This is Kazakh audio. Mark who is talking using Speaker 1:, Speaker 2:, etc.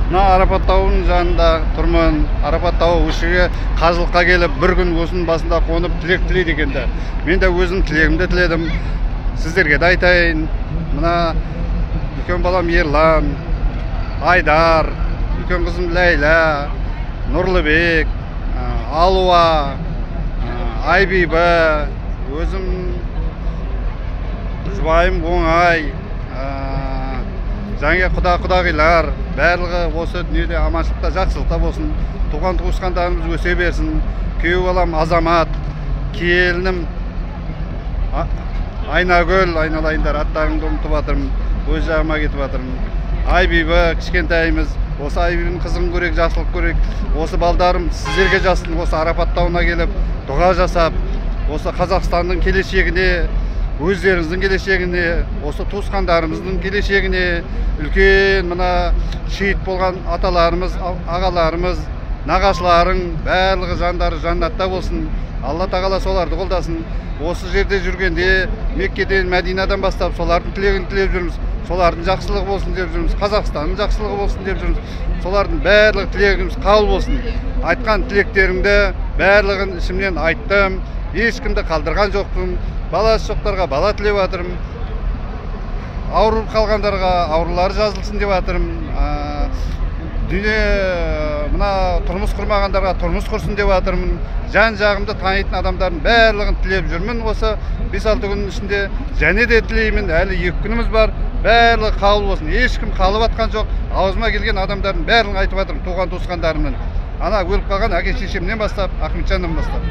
Speaker 1: Мына Арапат тауының жанында тұрмын. Арапат тауы осы жерге қажылыққа келіп, бір күн осының басында қонып тілек тілейді екен де. Мен де өзім тілегімді тіледім. Сіздерге де айтайын. Мына үлкен балам Ерлан, Айдар, үлкен қызым Ләйла, Нұрлыбек, Алуа, Айбибі, өзім жұбайым Оңай, және құда құдағилар, барлығы осы дүниеде аманшылықта, жақсылықта болсын. Туған туысқандарымыз өсе берсін. Күйеу балам Азамат, келінім Айнагүл, айналайындар, аттарыңды ұмытып жатырмын, өз жағыма кетіп жатырмын. Айбибі кішкентайымыз, осы Айбибінің қызығын көрейік, жақсылық көрейік. Осы балдарым сіздерге жазсын, осы Арапат тауына келіп дұға жасап, осы Қазақстанның келешегіне, өздеріңіздің келешегіне, осы туысқандарымыздың келешегіне, үлкен мына шейіт болған аталарымыз, ағаларымыз, нағашыларың барлығы жандары жаннатта болсын. Алла тағала соларды қолдасын. Осы жерде жүргенде Меккеден, Мәдинадан бастап солардың тілегін тілеп жүрміз. Солардың жақсылығы болсын деп жүрміз. Қазақстанның жақсылығы болсын деп жүрміз. Солардың барлығы тілегіміз қабыл болсын. Айтқан тілектерімді барлығын ішімнен айттым. Ешкімді қалдырған жоқпын. Баласы жоқтарға бала тілеп жатырмын. Ауырып қалғандарға аурулары жазылсын деп жатырмын. Дүние мына тұрмыс құрмағандарға тұрмыс құрсын деп жатырмын. Жан жағымды танитын адамдардың барлығын тілеп жүрмін осы 5-6 күннің ішінде. Және де тілеймін, әлі 2 күніміз бар. Барлығы қабыл болсын. Ешкім қалып жатқан жоқ. Аузыма келген адамдардың барлығын айтып жатырмын, туған туысқандарымның. Ана өліп қалған әке шешемнен бастап, Ахметжаннан бастап.